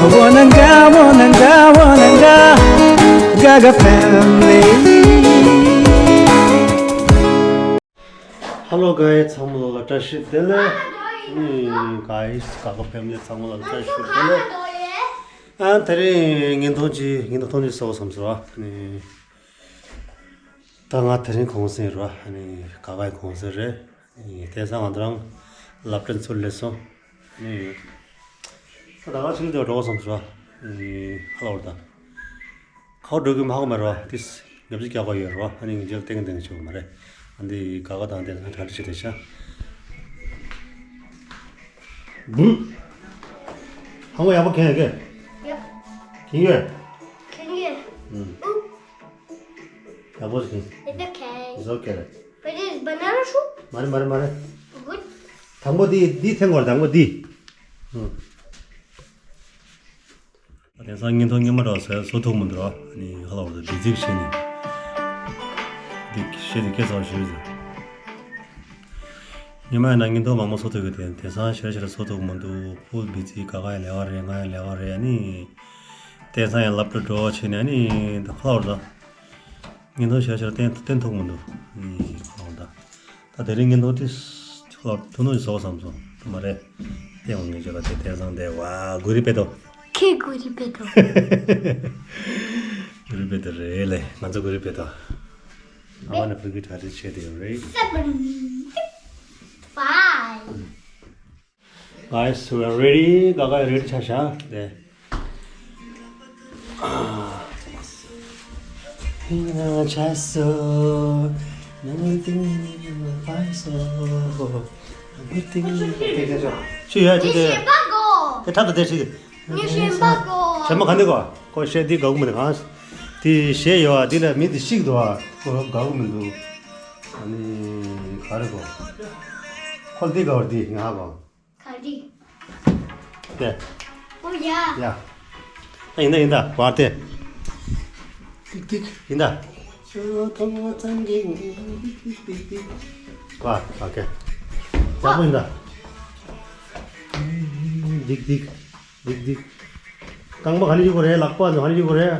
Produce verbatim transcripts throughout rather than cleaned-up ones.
Wananga, wananga, wananga, Gaga family. Hello guys, ཚང་མ་ལ་བཀྲ་ཤིས་བདེ་ལེགས། ཨུམ། Guys, Gaga family ཚང་མ་ལ་བཀྲ་ཤིས་བདེ་ལེགས། ཨ་དེ་རིང་ཉིན་ཐོང་ཅིག་ཉིན་ཐོང་ཅིག་བཟོ་བསམ་སོང་། ཨ་ནི་ད་ང་དེ་རིང་གུང་སེང་རེད་བ། ཨ་ནི་Gaga་གུང་སེང་རེད། ཨ་ནི་དེང་སང་ང་ཚོ་རང་སློབ་གྲྭ་ཚུར་སླེབས་སོང་། ཨ་ནི་ད་ང་ཕྱི་ལ་འགྲོ་བསམ་སོང་། ཨ་ནི་ཁ་ལོར་ད། ཁ་འགྲོ་གི་མ་ཧ་གོ་མ་རེད་བ། ཏིས་ཉབ་ཅིག་རྒྱག་ག་ཡོད་རེད་བ། ཨ་ནི་ངས་རྗེས་ལ་ཏེང་ཏེང་བྱེད་གོ་མ་རེད། ཨ་འདི་Gaga་དང་དེང་སང་གྲ་སྒྲིག་བྱེད་དེ་ཤ། བུ། ཧ་གོ་ཡག་པོ་གྱོན་ཡོད་གི། ཡ། གྱོན་ཡོད། གྱོན་ཡོད། ཨུ། ཡག་པོ་ཞིག་གྱོན། It's okay. It's okay. But it's banana shoe? མ་རེད་མ་རེད་མ་རེད། Good. དང་པོ་འདི་འདི་འཐེན་དགོས་རེད། དང་པོ་འདི། ཨུ། དེང་སང་ཉིན་ཐོ་སྔོན་མ་འདྲ་བ་བཟོ་ཐུབ་མི་འདུག་ཨ་ནི་ཧ་ལ་བར་དུ་བི་ཛིག་བྱས་ནས། འདི་བཤད་དེ་སྐད་ཚ་བ་ཞུས་ཟེར། སྔོན་མ་ཡིན་ན་ཉིན་ཐོ་མང་པོ་བཟོ་ཐུབ་ཀྱི་དེ་དེང་སང་ཞེ་དྲག་ཞེ་དྲག་བཟོ་ཐུབ་མི་འདུག་ཕུལ་བི་ཛི་Gaga་ཡང་ལས་ཀ་རེད། ང་ཡང་ལས་ཀ་རེད། ཨ་ནི་དེང་སང་ཡང་སློབ་གྲྭ་འགྲོ་བྱས་ནས་ཨ་ནི་ད་ཧ་ལ་བར་དུ། ཉིན་ཐོ་ཞེ་དྲག་ཞེ་དྲག་བསྟན་བསྟན་ཐུབ་མི་འདུག་ཨ་ནི་ཧ་ལ་བར་དུ། ད་དེ་རིང་ཉིན་ཐོ་དེ་ཐུགས་ལ་ཐུགས་སྣང་བཟོ་བསམ་སོང་། ད་མ་རེད། དེ་འོང་ངེས་བྱས་ལ་དེ་དེང་སང་དེ་བ་གུ་རི་པེ་ཏོ། ཁྱེད་གུ་རི་པེ་ཏོ། གུ་རི་པེ་ཏོ་རེད་ལེ། ང་ཚོ་གུ་རི་པེ་ཏོ། ཨ་མ་ནི་ཕུ་གུ་གྲ་སྒྲིག་བྱས་དེ་རེད། Seven, five. Guys, we are ready. Gaga ready ཆ་ཤ་དེ། ཆ་སོ། ནང་ཏིང་ཕ་སོ། ནང་ཏིང་ཕ་སོ། ཆུ་ཡ་ཆུ་དེ། དེ་ཁྲབ་ཏུ་དེ་ཆུ་དེ། ཉི་ཤེས་པ་གོ། ཞེ་མ་ག་འདི་གོ། ཁོ་ཤེས་འདི་དགའ་གི་མི་འདུག་གང་། དེ་ཤེས་ཡོད་ཨ། འདི་ལ་མི་འདི་ཤིག་འདུག་ཨ། ཁོ་དགའ་གི་མི་འདུག་ཨ་ནི་ག་རེ་གོ། ཁོ་འདི་དགའ་བར་འདི་ང་ཧ་གོ། ག་རེ། དེ། ཨོ་ཡ། ཡ། ཨ་ཡིན་ད་ཡིན་ད་བར་དེ། ཏིག་ཏིག་ཡིན་ད། ཁྱོད་མཐོང་བ་ཙམ་གྱིས་ངའི་ཏིག་ཏིག་ཏིག་ཏིག་བ། ཨོ་ཁེ། ཡག་པོ་ཡིན་ད། ཏིག་ཏིག་ཏིག་ཏིག་རྐང་པ་ག་ནས་གཡུག་དགོས་རེད། ལག་པ་ག་ནས་གཡུག་དགོས་རེད།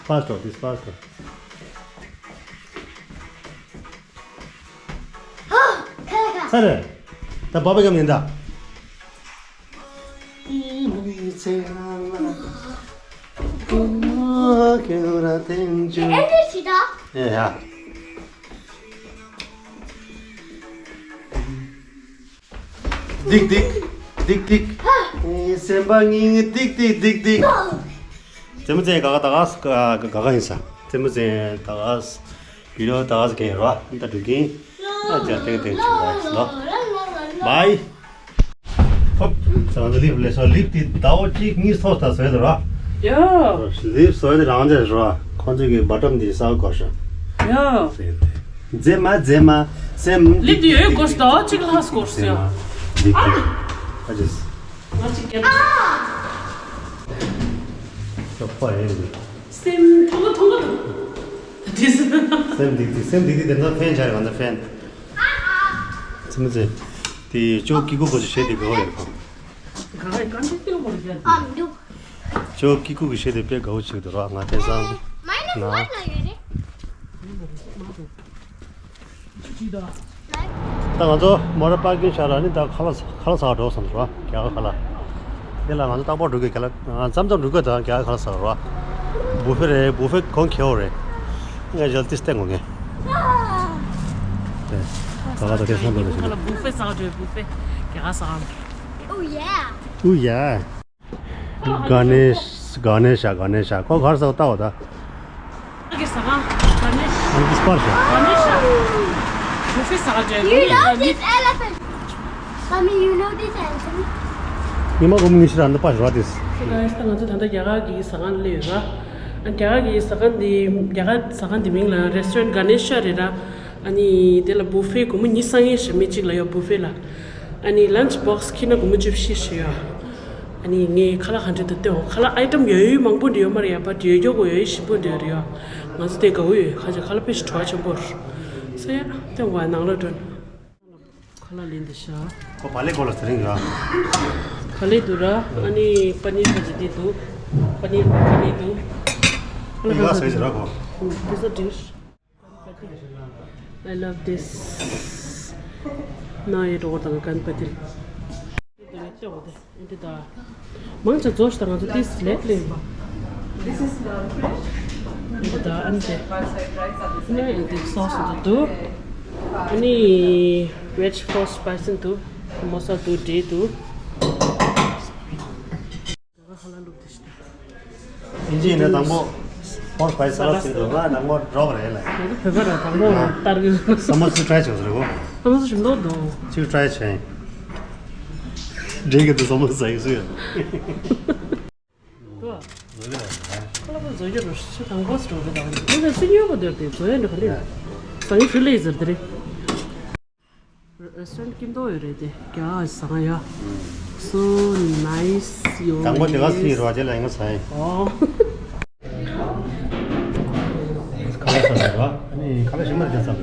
Faster, this faster. ཚར་རེད། ད་བབ་པ་གམ་ཡིན་ད། ཨེ་ཡ། ཏིག་ཏིག་ཏིག་ཏིག་ཨེ་སེམས་པ་ངེས་ཏིག་ཏིག་ཏིག་ཏིག་རྩེད་མོ་རྩེ་ག་ག་ད་ག་ག་ག་ཡིན་ས། རྩེད་མོ་རྩེ་ད་ག་བི་ཌི་ཡོ་ད་ག་ག་ཡིན་ར། ད་འགྲུལ་གིན་ཨ་ཅག་ཏེང་ཏེང་ཆུ་ག་ཡིན་ལོ། བའི། ཧོབ། ང་ཚོ་ལིབ་ལས་སོ་ལིབ་དེ་ཟླ་བ་གཅིག་གཉིས་ཐོག་ད་བཟོས་ད་ར། ཡ། ལིབ་བཟོས་དེ་རང་ཅག་ར། ཁོང་ཚོས་ཀྱི་བ་ཏྲམ་དེ་ས་གོ་ཤ། ཡ། རེད། མཛེས་མ་མཛེས་མ་སེམས། ལིབ་དེ་ཡོད་སྐོར་ཟླ་བ་གཅིག་ལྷག་སྐོར་ཟེར། ལིབ་དེ་ཨ་ཅེས། ང་ཅིག་སྐྱེ། ཡག་པོ་རེད་འདུག་སེམས་ཐོག་ཐོག་འདུག་དེ་སེམས་སྡིག་སྡིག་སེམས་སྡིག་སྡིག་དེ་ཚོ་ཕན་ཆ་རེད། ང་ཚོ་ཕན། ཚིམ་ཚེ། དེ་ཅོ་ཀི་ཀུ་གོ་ཅི་བྱེད་དེ་དགའ་བོ་ཡོད་ཁོ། ཨ་འདུག་ཅོ་ཀི་ཀུ་གི་བྱེད་དེ་དཔེ་དགའ་བོ་ཅིག་འདུག་ར། ང་དེང་སང་། ང་། ད་ང་ཚོ་མོ་ཊ་པར་ཀིང་བཞག་ར་ནི་ད་ཁ་ལག་ཁ་ལག་ཟ་བར་འགྲོ་བསམ་སོང་ར། རྒྱ་གར་ཁ་ལག་དེ་ལ་ང་ཚོ་རྟག་པར་འགྲོ་གི་རྒྱ་ལ་མཚམས་མཚམས་འགྲོ་གི་ད་རྒྱ་གར་ཁ་ལག་ཟ་བར་ར། བུ་ཕེ་རེད། བུ་ཕེ་གོང་ཁེ་བོ་རེད། ངས་ཞལ་ཏིས་བསྟན་དགོས་ངས། དེ། ད་ང་ཚོ་དེ་སང་འགྲོ་ད་ཞིག་བུ་ཕེ་ཟ་བར་འགྲོ། བུ་ཕེ་རྒྱ་གར་ཟ་བར། ཨུ་ཡ། ཨུ་ཡ། ག་ནེ་ཤ། ག་ནེ་ཤ། ག་ནེ་ཤ། ཁོ་གར་སོ་ལྟ་བ་ད། ཨ་གི་ས་ག་ག་ནེ་ཤ། ཨ་གི་སྤར་ཤ། ག་ནེ་ཤ། བུ་ཕེ་ཟ་ག་འདྲ། You know this elephant? Mommy, you know this elephant? ཉི་མ་གོམ་ཉི་ཤི་ར་འདི་པ་ཞོ་དིས། ད་ང་ཚོ་ད་ལྟ་རྒྱ་གར་གི་ཟ་ཁང་སླེབས་ཡོད་ར། རྒྱ་གར་གི་ཟ་ཁང་འདི་རྒྱ་གར་ཟ་ཁང་འདི་མིང་ལ་Restaurant Ganesha རེད་ར། ཨ་ནི་དེ་ལ་བུ་ཕེ་སྒོར་མོ་ཉི་ཤུ་རྩ་ལྔ་ཞིག་མི་གཅིག་ལ་ཡོད་བུ་ཕེ་ལ། ཨ་ནི་lunch box ཁྱེར་ན་སྒོར་མོ་བཅུ་བཞི་ཞིག་ཡོད། ཨ་ནི་ངས་ཁ་ལག་ག་འདྲ་འདུག་སྟོན། ཁ་ལག་ཨའི་ཊམ་ཡོད་ཡོད་མང་པོ་འདྲ་ཡོད་མ་རེད་ཡ། བ་འདྲ་ཡོད་ཀྱོག་གོ་ཡོད་ཡོད་ཞིམ་པོ་འདྲ་ཡོད་རེད་ཡ། ང་ཚོ་དེ་དགའ་བོ་ཡོད། ཁ་ཆེ་ཁ་ལག་དཔེ་ཞིག་བྲོ་བ་ཆེན་པོ་རེད། སོ་ཡ་སྟོན་བ་ནང་ལ་འགྲོ། ཁ་ལག་ལེན་འདི་ཤ། ཁོ་བ་ལེ་ཁོ་ལ་ཟེར་རིང་ར། བག་ལེབ་འདུག་ར། ཨ་ནི་པ་ནིར་ཁ་ཅིག་འདི་འདུག་པ་ནིར་ཁ་ནི་འདུག་ཨ་ལ་ཁ་ཁ་འདུག This is dish. I love this. ན་ཡེ་རོ་དང་གན་པ་ཏིལ། འདི་ད། མང་ཆེ་རྫོགས་ཤིག་ད་ང་ཚོ་ཏིས་ལེགས་ལེགས་ཡིན་པ། This is naan fish. འདི་ད་ཨན་ཏེ། ནི་འདི་སོ་སི་འདི་འདུག་ཨ་ནི་veg four spicy འདུག་མོ་ས་འདུག་འབྲས་འདུག་ཧ་ལ་ལུག་དེ་ཤི་ད། ཨིན་ཇི་ཡིན་ན་དང་པོ་ཧོར་བའི་ས་ལ་ཟེར་འདུག་ང་དང་པོ་འགྲོ་བ་རེད་ལ། ང་ཚོ་བོད་པ་ར་དང་པོ་ལྟར་གི་ས་མ་སུ་ཊི་རའི་བྱས་ཟེར་གོ་ས་མ་སུ་ཞིམ་མདོག་འདུག་ཅིག་ཊི་རའི་བྱས་ཡིན། འདྲེ་གི་འདུག་ས་མ་སུ་ཟ་ཡི་སུ་ཡོད། འདུག་ཨ། ཁོ་ལ་ཁོ་བཟོ་རྒྱུ་རུ་ཤི་དང་པོ་སུ་འགྲོ་གི་དང་ནི་ཁོ་སུ་ཉོ་གི་འདུག་དེ་བཟོ་ཡ་འདྲ་ག་ལེ། ཟ་ཡི་ཤུ་ལེ་ཟེར་དེ་རེད། Restaurant ཀིམ་ཏོ་ཡོད་རེད་དེ། རྒྱ་ཟ་ཡ། So nice ཡོད། དང་པོ་དེ་ག་སི་རོ་ཅེ་ལ་ཡང་ཟ་ཡ། ཨོ། ཁ་ལག་ཟ་ར། ཨ་ནི་ཁ་ལག་ཞིམ་མ་རེད་ཙམ།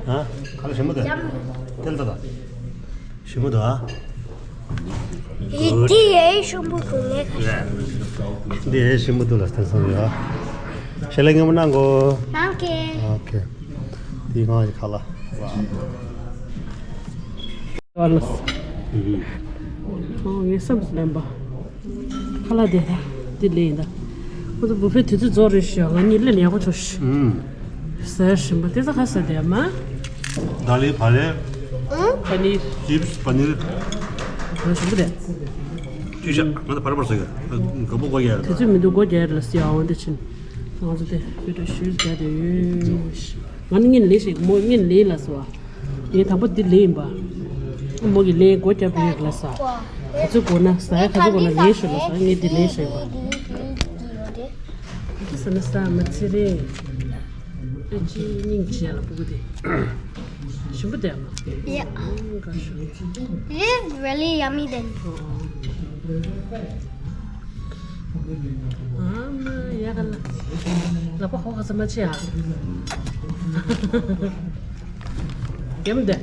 ཧ། ཁ་ལག་ཞིམ་མ་རེད། ཏན་ཏ་ད། ཞིམ་མ་འདུག་ཨ། འདི་ཡེ་ཞིམ་པོ་འདུག་ངས་ཁ་ཤས། འདི་ཡེ་ཞིམ་པོ་འདུག་ལ་སྟན་སོང་ཡོད། ཞལ་ལག་ངན་པ་གནང་གོ། གནང་གི། ཨོ་ཁེ། འདི་ང་ཡི་ཁ་ལག་ཝ། ཨོ་ལགས། ཨོ་ངའི་བསམ་སུ་ལེན་པ། ཁ་ལག་དེ་དེ་ལས་ཡིན་ད། ཁོ་ཚོ་བུ་ཕེ་དུས་ཚོད་རྫོགས་རེད་ཤག་ང་གཉིས་ལས་ཉལ་གོ་ཆོག་ཤག་ཟས་ཞིམ་པོ་དེ་ཚོ་ཁ་ཟས་དེ་མ། ད་ལི་བ་ལེ། པ་ནིར། ཅིབས་པ་ནིར། ང་ཞིམ་པོ་དེ། ཅི་ཤག་ང་ད་བར་བར་ཟ་གི། དགའ་པོ་གོ་ཡ། དུས་ཚོད་མི་འདུག་སྒོ་རྒྱག་ལ་སི་ཨ་འོན་ཏེ་ཕྱིན། ང་ཚོ་དེ་བི་ཌིའོ་ཤུ་ཊི་རྒྱག་དེ་ཡོད། ང་ནི་ངན་ལས་ཤིག་མོ་ངན་ལས་ལ་སོ། ངས་དང་པོ་འདི་ལས་ཡིན་པ། མོ་གི་ལས་སྒོ་རྒྱབ་རེད་ལ་ས། ག་ཚོད་དགོས་ན་ཟ་ཡ་ག་ཚོད་དགོས་ན་ལས་ཤོད་ལ་ས་ངས་འདི་ལས་ཤོད་པ། འདི་ཟ་ན་ས་མ་ཚེ་རེད། ཨ་ཅེ་སྙིང་རྗེ་ལ་སྤུ་གུ་དེ། ཞིམ་པོ་དེ་ཨ་མ། Yeah. This is really yummy then. ཨ་མ་ཡ་ག་ལ། ལག་པ་ཧོ་ཧ་ས་མ་ཆེ་ཨ། ཡམ་དེ།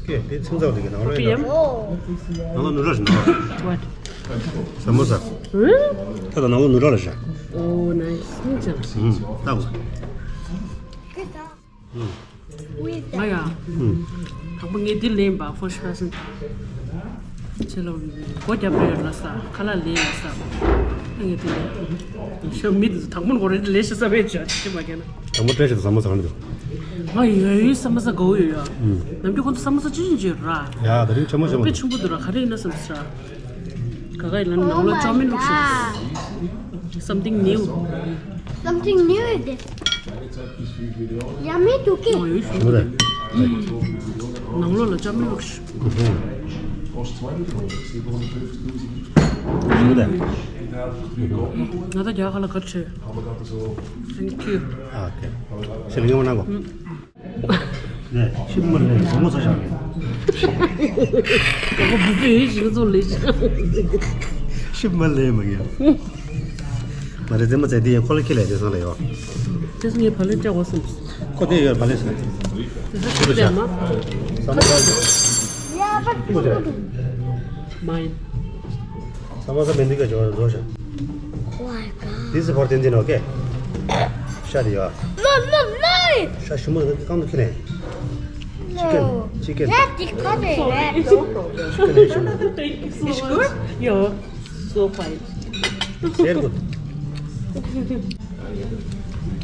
ཀེ་དེ་ཚིམ་ཚག་དེ་གི་ནང་ལོགས་ཡིན་ནོ། ནང་ལོགས་ནུ་ར་ཞིག་ནང་ལོགས། What? ས་མོ་ས། ཨུ། ད་ད་ནང་ལོགས་ནུ་ར་ལ་ཞིག་ཨོ་ནའི་སི་མི་ཅན། ཨུ་ད་གོ། ང་ཡ། ཨུ། དང་པོ་ངས་འདི་ལེན་པ་first person། ཆེ་ལོ། སྒོ་རྒྱབ་པའི་ལ་ས་ཁ་ལག་ལེན་ལ་ས། ཨ་ངས་འདི་ལེན། ཤོ་མི་དང་པོ་ནོ་རེད་ལེ་ཤི་ས་བེ་ཇ་ཅི་མ་གན། དང་པོ་བཀྲ་ཤིས་དང་ས་མོ་ས་གང་འདུག་ང་ཡོད་ཡོད་ས་མོ་ས་གོ་ཡོད་ཡ། ནམ་རྒྱུན་ཁོང་ཚོ་ས་མོ་ས་ཅི་ཅི་ཅི་ར། ཡ་ད་རིང་ཆེ་མོ་ཆེ་མོ་དཔེ་ཆུང་པོ་འདུག་ར་ག་རེ་ཡིན་ན་ས་མོ་ས་ར། ག་ག་ཡིན་ན་ནང་ལོགས་ཅོ་མིན་ལུགས་ཤིག Something new. Something new is this. Yummy to ཁྱོད་ཡོད་ཞུ་རེད། ནང་ལོགས་ལ་ཅོ་མིན་ལུགས་ཤིག་ཞུ་རེད། ང་ད་རྒྱ་གར་ལ་ག་ཁྲེ། Thank you. ཨ་ཁེ། ཞེ་ལ་ཡོང་ན་གོ། ནས་ཤིབ་མ་ལས་བུ་མོ་ས་ཞང་རེད། ཀ་ཀ་བུ་བུ་ཡིན་ཞིག་ཚོ་ལས་ཞིག་ཤིབ་མ་ལས་མ་ཡ། མ་རེད་ཙེ་མ་ཙེ་དེ་ཡ་ཁོ་ལ་ཁྱེད་ལས་དེ་སང་ལ་ཡོ། དེ་སང་ངས་བ་ལས་བཅག་གོ་སོང་། ཁོ་དེ་ཡོད་བ་ལས་སང་། དེ་སང་ཁྱེད་ལས་མ། ས་མ་ས། མ་ཡིན། ས་མ་ས་མེ་འདི་ག་ཇོ་ཇོ་ཤ། Oh my god. This is for Tenzin, okay? ཤ་དེ་ཡོད། No, no, no! ཤ་ཞིམ་མོ་རྐང་དུ་ཁྱེར་ནས། Chicken, No. Chicken. That's the color, right? Chicken ཞིམ་མོ། Thank you so It's much. Good? Yeah, so fine. Very good.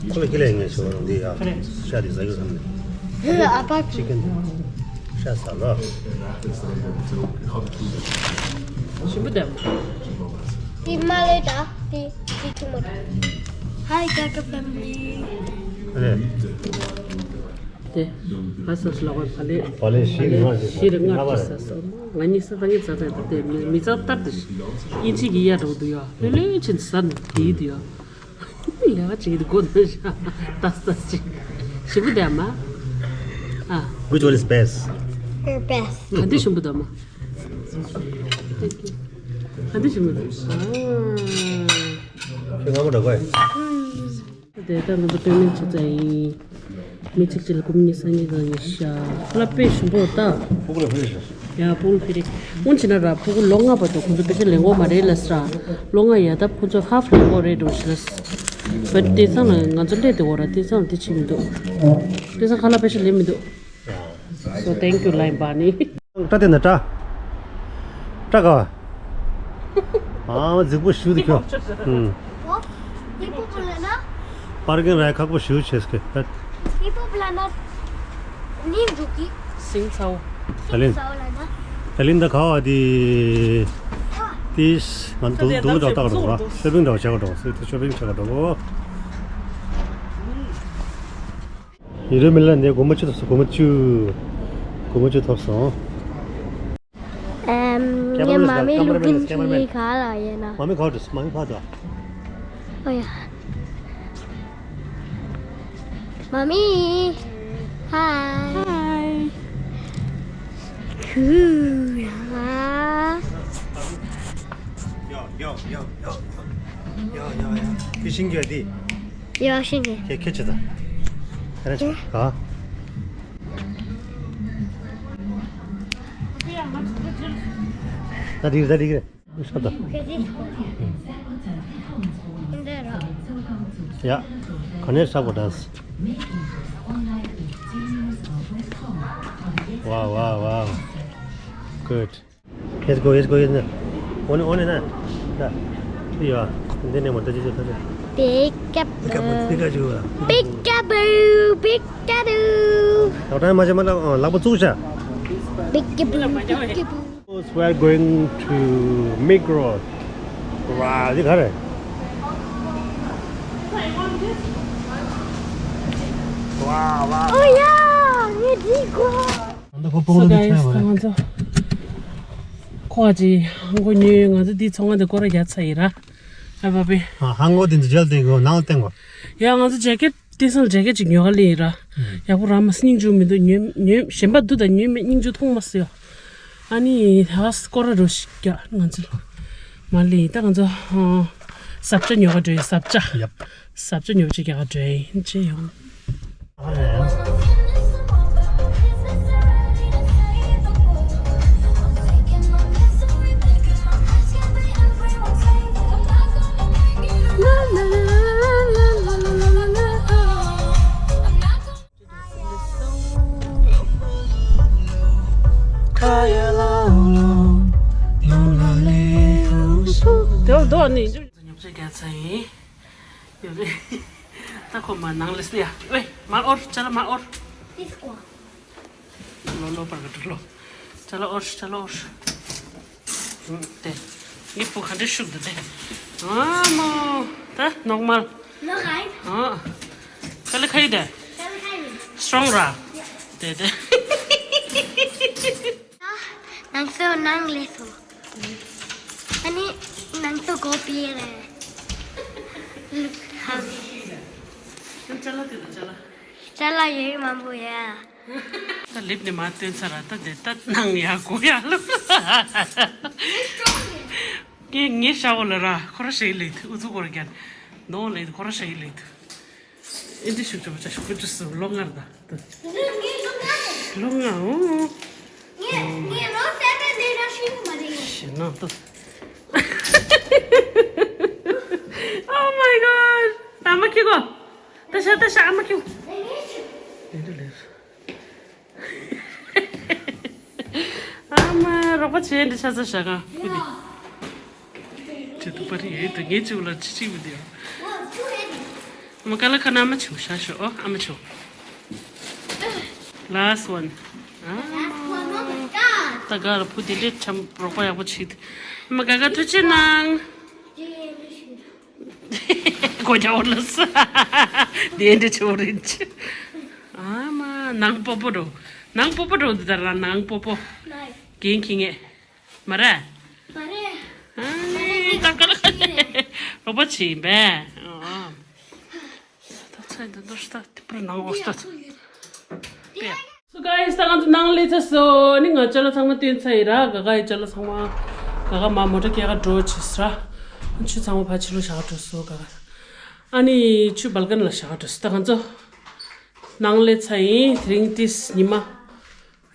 ཁོ་ལ་ཁྱེར་ལས་ངས་ཞོར་འདི་ཡ། ཤ་དེ་ཟ་གི་བསམ་ནས། ཨ་ཕ། Chicken. ཤ་ཟ་ལོ། ཞིམ་པོ་དང་། དེ་མ་ལོས་ད། དེ་དེ་ཆུང་མ་རེད། Hi Gaga family. རེད། དེ་ག་ས་སུ་ལ་གོ་བ་ལེ། བ་ལེ་ཤི་རི་ང་ཤི་རི་ང་ཅི་ས་སོ། ང་གཉིས་ས་ད་གཉིས་ས་ད་དེ་མི་མི་ཚ་ལྟར་དེ་ཨིན་ཅི་གི་ཡ་འགྲོ་འདུག་ཡ། ལྷོད་ལྷོད་ཕྱིན་ས་ནི་དེ་འདུག་ཡ། ལས་ཀ་བྱེད་ཀྱི་འདུག་གོ་ནོ་ཤ། ཏག་ཏག་ཅིག་ཞིམ་པོ་དེ་མ། ཨ། Which one is best? Your best. ག་འདི་ཞིམ་པོ་དེ་མ། ག་འདི་ཞིམ་པོ་དེ། ཨ། ཁྱོད་སྔ་མོ་འདྲ་གོ་ཡ། དེ་ལྟར་ང་ཚོ་སྟོན་མིན་ཆུ་ཚ་ཡིན། མི་གཅིག་གཅིག་ལ་སྐུ་མི་གཉིས་སང་ཉིན་དང་ཡིན་ཤ། ལ་དཔེ་ཞིམ་པོ་ད། ཕུག་ལ་ཕེ་ཤ། ཡ་ཕུག་ལ་ཕེ་རེ། སྔོན་ཕྱིན་ན་ར་ཕྲུ་གུ་ལོ་ལྔ་བར་དུ་ཁོང་ཚོ་པེ་ཤ་ལེན་གོ་མ་རེད་ལ་ས་ར། ལོ་ལྔ་ཡ་ད་ཁོང་ཚོ་ཧབ་ལེན་གོ་རེད་འགྲོ་ཤི་ལ་ས། བ་དེ་སང་ལ་ང་ཚོ་སླེབས་དེ་འོ་ར་དེ་སང་ལ་དེ་ཆེ་མི་འདུག་དེ་སང་ཁ་ལག་པེ་ཤ་ལེན་མི་འདུག So thank you ལ་ཡིན་པ་ནི། སྐྲ་དེ་ན་སྐྲ། སྐྲ་ག་ཨ་མ་རྫིག་པོ་ཞུ་དེ་ཁྱོ། ཨུམ། ཧི་པོ་པོ་ལ་ན། པར་གིང་ར་ཁག་པོ་ཞུ་བྱེད་སྐད། ཧི་པོ་པོ་ལ་ན། ནི་འཇུག་གི། སིང་ཚའོ། ད་ལིན། ཚའོ་ལ་ན། ད་ལིན་ད་ག་བ་དེ། དེ་ང་དུང་དུང་འདྲ་བཏགས་འགྲོ་བ། ཤོ་པིང་འདྲ་བྱེད་ག་འགྲོ་སི་དེ་ཤོ་པིང་བྱེད་ག་འགྲོ། ཡིན་རུ་མི་ལ་འདི་སྒོར་མོ་བཅུ་ཐོབ་སོང་། སྒོར་མོ་བཅུ། སྒོར་མོ་བཅུ་ཐོབ་སོང་། ཨེམ། ངའི་མ་མི་ལུག་ཀིན་ཅི་ག་ལ་ཡིན་ན། མ་མི་ག་འགྲོ་སོང་། མ་མི་ག་འགྲོ། ཨོ་ཡ། མ་མི། ཧའི། ཧའི། ཁུ་ཡ། ཡ་ཡ་ཡ་ཡ་ཡ་ཡ། ཁྱི་ཤིང་གི་ཡ་དེ། ཡ་ཤིང་གི། ཁྱེད་ཁྱེད་ཆེ་ད། ཁྱེད་ཆེ་ག་ད་འགྲིག་རེད། ད་འགྲིག་རེད། ཤ་ད། ཡ། ག་ནས་ཧྲ་གོ་ཌན་སི། Wow, wow, wow. Good. Let's go, let's go, let's go. ཨོ་ནི་ཨོ་ནི་ན། ད། འདི་ཡོད། འདི་ནས་མོ་ད་ཅི་ཅི་ད་ཅི། Peekaboo. Peekaboo, peekaboo, peekaboo. Peekaboo, peekaboo. ད་ལྟ་མ་བྱས་མ་ལ་ལག་པ་བཙུགས་ཤག Peekaboo, peekaboo. We are going to Migros. Wow, འདི་ག་རེད། Wow, wow. Oh yeah, ངས་འདི་དགོས། So guys, ད་ང་ཚོ་ཁོ་ཅི་ཧང་གོ་ཉོས། ང་ཚོ་འདི་ཚོང་ཁང་དེ་སྐོར་ར་རྒྱག་ཚར་ཡིན་ར། ཨ་བ་བི། ཧང་གོ་དེ་ཚོ་མཇལ་ཏེ་གོ་ནང་ལ་བསྟན་གོ། ཡ་ང་ཚོ་ཇེ་ཀེད་དེ་སང་ཇེ་ཀེད་ཅིག་ཉོ་ག་ལེ་ཡིན་ར། ཡག་པོ་ར་མ་སྙིང་རྗེ་མི་འདུག་ཉོས་ཉོས་གཞན་པ་འདུག་ད་ཉོས་མེད་སྙིང་རྗེ་མཐོང་མ་སོང་ཡ། ཨ་ནི་ཧ་སྐོར་ར་རོ་ཞིག་རྒྱག་ང་ཚོ་མ་ལེ་ཡིན། ད་ང་ཚོ་ཟབ་ཅ་ཉོ་ག་འགྲོ་ཡ། ཟབ་ཅ། ཡབ། ཟབ་ཅ་ཉོ་ཅིག་རྒྱག་ག་འགྲོ་ཡ་ཡིན་ཅེ་ཡོང་། དེ་བ་དོ་ནི་ཉོ་ཆ་རྒྱག་ཚར་ཡིན། ཡོད་རེད། ད་ཁོ་མ་ནང་ལས་ཡ། ཝེ། མ་འོར། ཅ་ལག་མ་འོར། ལོ་ལོ་པར་ག་འགྲོ་ལོ། ཅ་ལག་འོར། ཅ་ལག་འོར། དེ། ངའི་བུ་ག་འདྲ་ཤུགས་འདུག་དེ། ཨ་མོ། ད་ནོག་མལ། ནོག་ཨའི། ཨ། ཁ་ལི་ཁ་ཡི་དེ། ཁ་ལི་ཁ་ཡི། སི་ཊོང་ར། དེ་དེ། ནང་སོ་ནང་ལས་སོ། ཨ་ནི་ནང་སོ་གོ་པི་རེད། ལུག་ཧ་བི། ཅ་ལག་དེ་དང་ཅ་ལག་ཅ་ལག་ཡོད་མང་པོ་ཡ། ད་ལེབ་ནས་མ་སྟོན་ཚར་ར། ད་དེ་ད་ནང་ཡ་གོ་ཡ་ལ། ངས་ངས་ཤ་བོ་ལ་ར་ཁོ་ར་ཤ་ཡི་ལེགས་དུ་ཨུ་ཚུགས་སྐོར་རྒྱག་ནོ་ལེགས་དུ་ཁོ་ར་ཤ་ཡི་ལེགས་དུ། ཨེ་འདྲི་ཤུགས་ཆེ་བ་ཅག་ཤུགས་ཆེ་སུ་ལོ་ངར་ད། ལོ་ངར་འོ། ངས་ངས་ལོ་སེ་བེན་ནས་ར་ཤི་མ་རེད། ཤི་ན་ད། Oh my god. ཨ་མ་ཁྱི་གོ། ད་ཤ་ད་ཤ་ཨ་མ་ཁྱི་གོ། ཨེ་འདྲི་ལེགས། ཨ་མ་རོགས་པ་བྱེད་འདི་ཆ་ཚ་ཞག་ག་ཁུ་དེ། ཁྲི་ཐུག་པ་རེད་དུ་ངས་ཅིག་ལ་ཁྲི་ཁྲི་བུ་དེ། ཨ་མ་ཀ་ལ་ཁ་ན་ཨ་མ་ཆུ་ཤ་ཤོ་ཨོ་ཨ་མ་ཆུ། Last one. ཨ་མ། ད་ག་ར་བུ་དེ་འདྲས་ཆམ་རོགས་པ་ཡག་པོ་བྱེད་དུ། ཨ་མ་ག་ག་ཐུགས་རྗེ་གནང་། གོ་རྒྱ་འོར་ལ་ས། དེ་འདྲ་ཆེ་བོ་རེད་ཅི། ཨ་མ་ནང་པོ་པོ་འགྲོ། ནང་པོ་པོ་འགྲོ་འདི་ལྟར་ལ་ནང་པོ་པོ། རྒན་ཁྱི་ངས། མ་རེད། མ་རེད། ཨ་ནི་ད་ག་ལ་ཁ་ནས་རོགས་པ་བྱེད་ཡིན་པས། ཨ། ད་ཚོད་འདི་འདུག་ཤི་ད་དེ་པར་ནང་འོ་ཤི་ད། པས། So guys, ད་ང་ཚོ་ནང་སླེབས་ཚར་སོང་། ཨ་ནི་ང་ཅ་ལག་ཚང་མ་སྟོན་ཚར་ཡིན་ར། ག་ག་ཡི་ཅ་ལག་ཚང་མ། ག་ག་མ་མོ་ཊ་སྐྱེལ་ག་འགྲོ་བྱས་སོང་ར། ཆུ་ཚང་མ་ཕར་ཕྱི་ལོགས་བཞག་ག་འགྲོ་སོང་ག་ག། ཨ་ནི་ཆུ་སྦལ་ཀན་ལ་བཞག་ག་འགྲོ་སོང་། ད་ང་ཚོ་ནང་སླེབས་ཚར་ཡིན། དེ་རིང་ཏིས་ཉི་མ་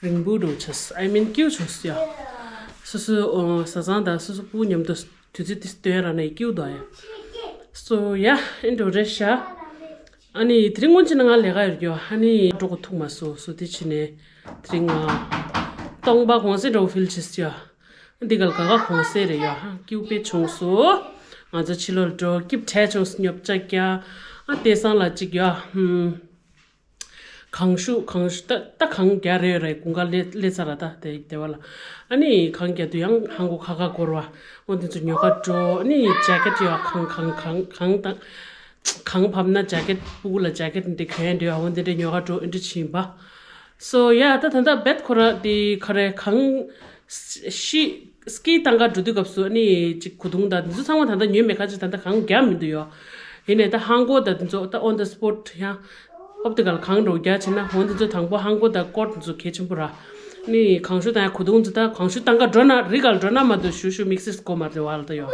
རིང་པོ་འགྲོ་བྱས་སོང་། I mean སྐྱིད་བྱུང་སོང་ཡ། སོ་སོའི་ཨོ་བཟའ་ཚང་དང་སོ་སོ་སྤུ་གུ་མཉམ་དུ་དུས་ཚོད་དེ་སྟོན་ར་ནས་སྐྱིད་པོ་འདུག་ཡ། སོ་ཡ་ཨེ་འགྲོ་རེད་ཤག་ཨ་ནི་དེ་རིང་སྔོན་ཆད་ན་ང་ལས་ཀ་ཡོད་རྒྱུ། ཨ་ནི་འགྲོ་གི་ཐུག་མ་སོང་། སོ་དེ་ཕྱིན་ནས་དེ་རིང་ང་སྟོང་པ་གོང་སེ་འགྲོ་ཕིལ་ཆེས་ཡ། འདི་ག་ལ་ག་ག་གོང་སེ་རེད་ཡ། ཧ་སྐྱིད་པོ་དཔེ་བྱུང་སོང་། ང་ཚོ་ཕྱི་ལོགས་འགྲོ་སྐྱིད་པོ་བྲལ་བྱུང་སོང་། ཉོ་ཆ་རྒྱག་ཨ་ལྟས་བཟང་ལ་གཅིག་ཡ་ཧུམ། གངས་ཤུགས་གངས་ཤུགས་ད་ད་གངས་རྒྱག་རེད་རེད། དགུན་ཁ་སླེབས་སླེབས་ཚར་ར་ད་དེ་དེ་བ་ལ། ཨ་ནི་གངས་རྒྱག་དུས་ཡང་ཧང་གོ་ཁ་ཁ་འགོར་བ། འོ་འདི་ཚོ་ཉོ་ག་འགྲོ། ཨ་ནི་ཇེ་ཀེ་ཊི་ཡོད། གངས་གངས་གངས་གངས་དང་། གངས་བབས་ན་ཇེ་ཀེ་ཊི་སྤུ་གུ་ལ་ཇེ་ཀེ་ཊི་འདི་གོན་འདྲ་ཡོད། འོ་འདི་འདྲ་ཉོ་ག་འགྲོ། ཨེ་འདྲ་ཕྱིན་པ། སོ་ཡ་ད་ད་ལྟ་བེད་ཁོ་ར་དེ་ག་རེ་གངས་ཤི་སྐྱིད་བཏང་ག་འགྲོ་དུས་སྐབས་སུ་ཨ་ནི་ཅིག་གོས་ཐུང་དང་འདི་ཚོ་ཚང་མ་ད་ལྟ་ཉོས་མེད། ཁ་ཅིག་ད་ལྟ་གངས་རྒྱག་མི་འདུག་ཡོད། ཡིན་ནའི་ད་ཧང་གོ་དང་འདི་ཚོ་ད་on the spot ཡང་ཧོབ་དེ་ག་ལ་གངས་འགྲོ་རྒྱག་བྱས་ན། འོ་འདི་ཚོ་དང་པོ་ཧང་གོ་དང་ཀོ་ཊི་འདི་ཚོ་གལ་ཆེན་པོ་ར། ནི་གངས་ཤུགས་བཏང་ཡ་གོས་ཐུང་འདི་ད་གངས་ཤུགས་བཏང་ག་འགྲོ་ན་རི་ག་ལ་འགྲོ་ན་མ་གཏོགས་ཞུ་ཞུ་དམིགས་བསལ་གོ་མ་རེད་བ་ལ་ད་ཡོད།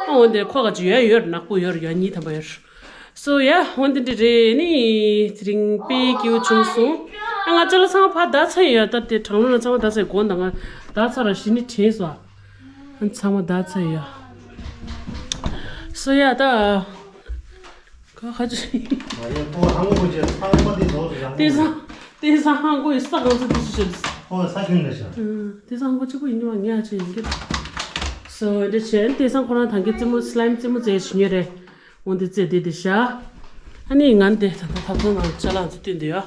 འོ་འདི་ཁོ་ག་ཅིག་ཡོད་ཡོད་ནག་པོ་ཡོད་ཡོད་གཉིས་ཐམ་པ་ཡོད། སོ་ཡ་འོ་འདི་འདྲ་རེད། ནི་དེ་རིང་དཔེ་སྐྱིད་པོ་བྱུང་སོང་། ཨ་ང་ཅ་ལག་ཚང་མ་ཕར་བདག་ཚ་ཡོད་ད། དེ་གྲང་རླུང་ལ་ཚང་མ་བདག་ཚ་ཡོད། དགོང་དག་ང་བདག་ཚ་ར་ཞི་ནི་བྲེས་སོ། ཨ་ཚང་མ་བདག་ཚ་ཡོད། སོ་ཡ་ད། ཁ་ཁ་ཅི། ང་ཡང་ཁོ་ཧང་གོ་ཅེ་ཚང་མ་དེ་ཟོ་རེད། དེ་སང་དེ་སང་ཧང་གོ་ཡི་ས་གང་ཚོད་དེ་ཅི་ཤོད། ཁོ་ས་ཁྱོན་ལས་ཤ། དེ་སང་ཧང་གོ་གཅིག་པུ་ཡིན་ནི་མ་ངས་ཨ་ཅེ་ཡིན་གི། སོ་འདྲ་བྱས་དེ་སང་ཁོ་རང་ཐང་གི་རྩེད་མོ་སི་ལའི་མི་རྩེད་མོ་རྩེ་ཞུ་ཉེ་རེད། འོ་འདི་རྩེ་དེ་དེ་ཤ། ཨ་ནི་ང་འདི་ད་ད་ཐབ་ཚང་ནང་ཅ་ལག་ཚོ་བསྟུན་དེ་ཡོད།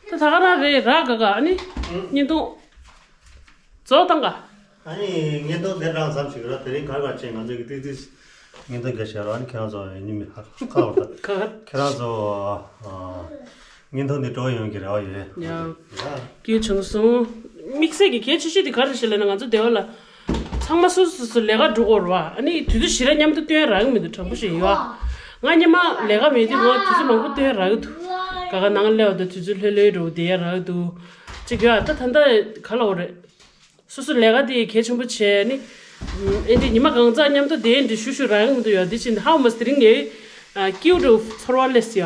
ད་ད་ག་རང་རེད་ར་ག་ག་ཨ་ནི། བརྙན་ཐུང་། རྫོགས་བཏང་ག་ཨ་ནི་བརྙན་ཐུང་དེ་རང་ཙམ་ཞིག་ར། དེ་རིང་གར་གར་ཅན་ང་ཚོ་གི་ཏིག་ཏིག་བརྙན་ཐུང་རྒྱ་ཤར་བ། ཨ་ནི་ཁྱེད་རང་ཚོ་ཡིན་མི་ཧ་ཁ་བར་ད་ཁྱེད་རང་ཚོ་བརྙན་ཐུང་འདི་སྤྲོ་ཡོང་གི་རེ་བ་ཡོད། ཡ། སྐྱིད་བྱུང་སོང་། དམིགས་བསལ་གྱི་གལ་ཆེ་ཤོས་དེ་ག་རེ་ཞིག་ལབ་ན་ང་ཚོ་སྡེ་བ་ལ་ཚང་མ་སོ་སོ་སོ་ལས་ཀ་འགྲོ་དགོས་རེད་བ། ཨ་ནི་དུས་ཚོད་ཞེ་དྲག་མཉམ་དུ་སྟོན་རག་གི་མི་འདུག་དྲང་པོ་ཞིག་ཡོད། ང་སྔོན་མ་ལས་ཀ་མེད་དུས་ང་དུས་ཚོད་མང་པོ་སྟོན་རག་གི་འདུག་ག་ག་ནང་སླེབས་པ་དང་དུས་ཚོད་ལྷོད་ལྷོད་འགྲོ་བསྡད་རག་གི་འདུག་ཅིག་ཡོད། ད་ད་ལྟ་ག་ལབ་དགོས་རེད། སོ་སོ་ལས་ཀ་དེ་གལ་ཆེན་པོ་བྱས་ནི། ཨེ་འདྲ་ཉི་མ་གང་ཙམ་མཉམ་དུ་བསྡད་འདྲ་ཞུ་ཞུ་རག་གི་མི་འདུག་ཡ། དེ་ཕྱིན་ཧ་མ་སི་དེ་རིང་ངའི་སྐྱིད་པོ་འདྲ་ཚོར་བ་སླེབས་ཡ།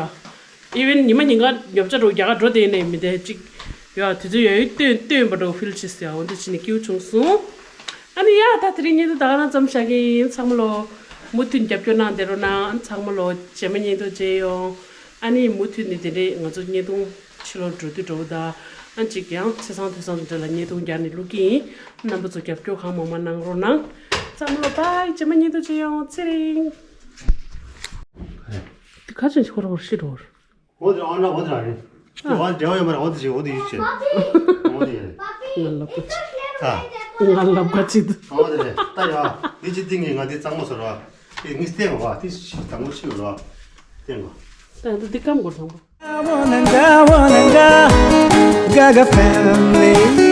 ཨི་ཝན་ཉི་མ་ཉིན་གང་ཉོ་ཆ་འདྲ་རྒྱག་ག་འགྲོ་བསྡད་ནས་མི་བསྡད་ཅིག་ཡ། དུས་ཚོད་ཡོད་ཡོད་སྟོན་སྟོན་པ་འདྲ་ཕིལ་བྱེད་ཡ། འོ་འདི་ཕྱིན་ནས་སྐྱིད་པོ་བྱུང་སོང་། ཨ་ནི་ཡ་ད་དེ་རིང་བརྙན་ཐུང་ད་ག་རང་ཙམ་བཞག་གི་ཡིན། ཚང་མ་ལོ་མུ་མཐུད་རྒྱབ་སྐྱོར་གནང་བསྡད་རོགས་གནང་། ཚང་མ་ལོ་རྗེས་མ་བརྙན་ཐུང་མཇལ་ཡོང་། ཨ་ནི་མུ་མཐུད་ནས་དེ་འདྲས་ང་ཚོ་བརྙན་ཐུང་ཕྱི་ལོགས་འགྲོ་དུས་འགྲོ་བ་དང་། ཨ་གཅིག་ཡང་ཆེ་ཚང་ཐོས་བསམ་འདྲ་ལ་བརྙན་ཐུང་རྒྱག་ནས་བླུག་གི་ཡིན། རྣམ་པ་ཚོ་རྒྱབ་སྐྱོར་གང་མང་མང་གནང་རོགས་གནང་། ཚང་མ་ལོ་བའི། རྗེས་མ་བརྙན་ཐུང་མཇལ་ཡོང་། ཚེ་རིང་། དེ་ཁ་ཅན་ཞིག་ཁོ་ར་ཁོ་ར་ཤི་འགྲོ་བར། འོ་དེ་ཨ་ན་འོ་དེ་ར་རེད། དེ་བ་འབྲེལ་བ་ཡོད་མ་རེད། འོ་དེ་ཞིག་འོ་དེ་ཡོད་ཅེ། འོ་དེ་ཡོད་རེད། ང་ལབ་པ་ཅིག་ཨ། ང་ལབ་པ་ཅིག་འོ་དེ་རེད། ད་ཡ། འདི་ཅི་སྟེང་གི་ང་འདི་གཙང་མ་བཟོ་ར། དེ་ངས་བསྟན་པ་བ། དེ་ཞིག་དང་པོ་ཤི་བ་ར། བསྟན་པ། ད་འདི་འདི་སྐམ་དགོས་དང་པོ། Gaga family.